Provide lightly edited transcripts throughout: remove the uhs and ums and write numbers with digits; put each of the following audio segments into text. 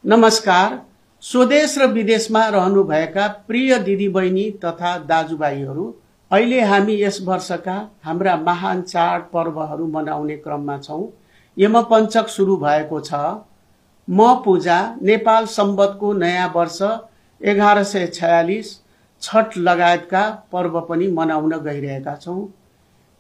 नमस्कार। स्वदेश र विदेशमा रहनुभएका प्रिय दिदीबहिनी तथा दाजुभाइहरू, अहिले हामी यस वर्षका हाम्रा महान चाड पर्वहरू मनाउने क्रममा छौं। यमपञ्चक सुरु भएको छ। म पूजा नेपाल सम्वतको नयाँ वर्ष 1146 छठ लगायतका पर्व पनि मनाउन गइरहेका छौं।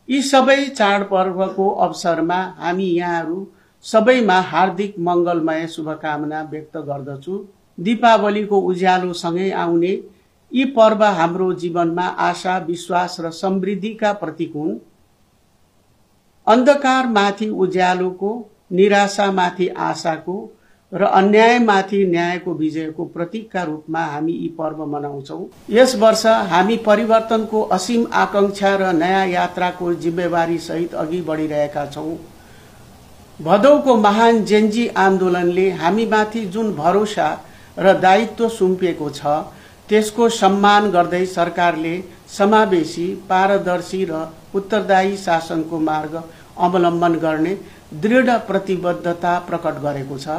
यी सबै चाडपर्वको अवसरमा हामी यहाँहरू सबैमा हार्दिक मंगलमय शुभकामना व्यक्त गर्दछु। दीपावलीको उज्यालोसँगै आउने यी पर्व हाम्रो जीवनमा आशा, विश्वास र समृद्धिका प्रतीक हुन्। अन्धकारमाथि उज्यालोको, निराशामाथि आशाको र अन्यायमाथि न्यायको विजयको प्रतीकका रूपमा हामी यी पर्व मनाउँछौं। यस वर्ष हामी परिवर्तनको असीम आकांक्षा र नयाँ यात्राको जिम्मेवारी सहित अघि बढिरहेका छौं। भदौको महान जेन्जी आन्दोलनले हामीमाथि जुन भरोसा र दायित्व सुम्पिएको छ, त्यसको सम्मान गर्दै सरकारले समावेशी, पारदर्शी र उत्तरदायी शासनको मार्ग अवलम्बन गर्ने दृढ प्रतिबद्धता प्रकट गरेको छ।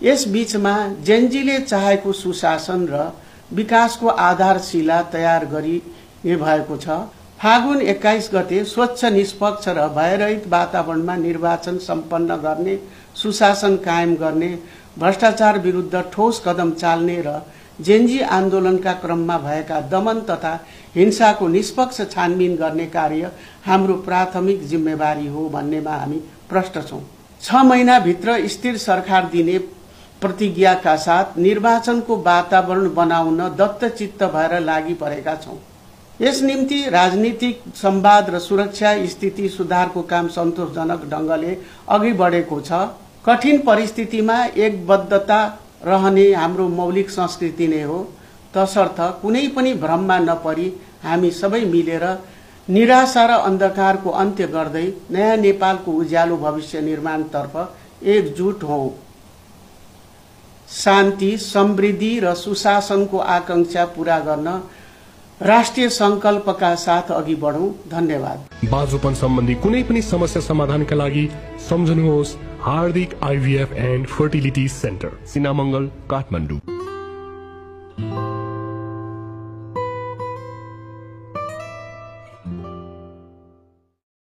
यस बीचमा जेन्जीले चाहेको सुशासन र विकासको आधारशिला तयार गरिने भएको छ। फागुन 21 गते स्वच्छ, निष्पक्ष र भयरहित वातावरणमा निर्वाचन सम्पन्न गर्ने, सुशासन कायम गर्ने, भ्रष्टाचार विरुद्ध ठोस कदम चाल्ने र जेन्जी आन्दोलनका क्रममा भएका दमन तथा हिंसाको निष्पक्ष छानबिन गर्ने कार्य हाम्रो प्राथमिक जिम्मेवारी हो भन्नेमा हामी प्रष्ट छौं। 6 महिनाभित्र स्थिर सरकार दिने प्रतिज्ञाका साथ निर्वाचनको वातावरण बनाउन दत्तचित्त भएर लागि परेका छौं। यस निम्ति राजनीतिक संवाद र सुरक्षा स्थिति सुधारको काम सन्तोषजनक ढंगले अघि बढेको छ। कठिन परिस्थितिमा एकबद्धता रहने हाम्रो मौलिक संस्कृति नै हो। तसर्थ कुनै पनि भ्रममा नपरी हामी सबै मिलेर निराशा र अन्धकारको अन्त्य गर्दै नयाँ नेपालको उज्यालो भविष्य निर्माणतर्फ एकजुट हौं। शान्ति, समृद्धि र सुशासनको आकांक्षा पूरा गर्न राष्ट्रिय संकल्पका साथ अघि बढौं। धन्यवाद। बाँझोपन सम्बन्धी कुनै पनि समस्या समाधानका लागि सम्झनुहोस् हार्दिक IVF and fertility centre, Sinamangal, Kathmandu.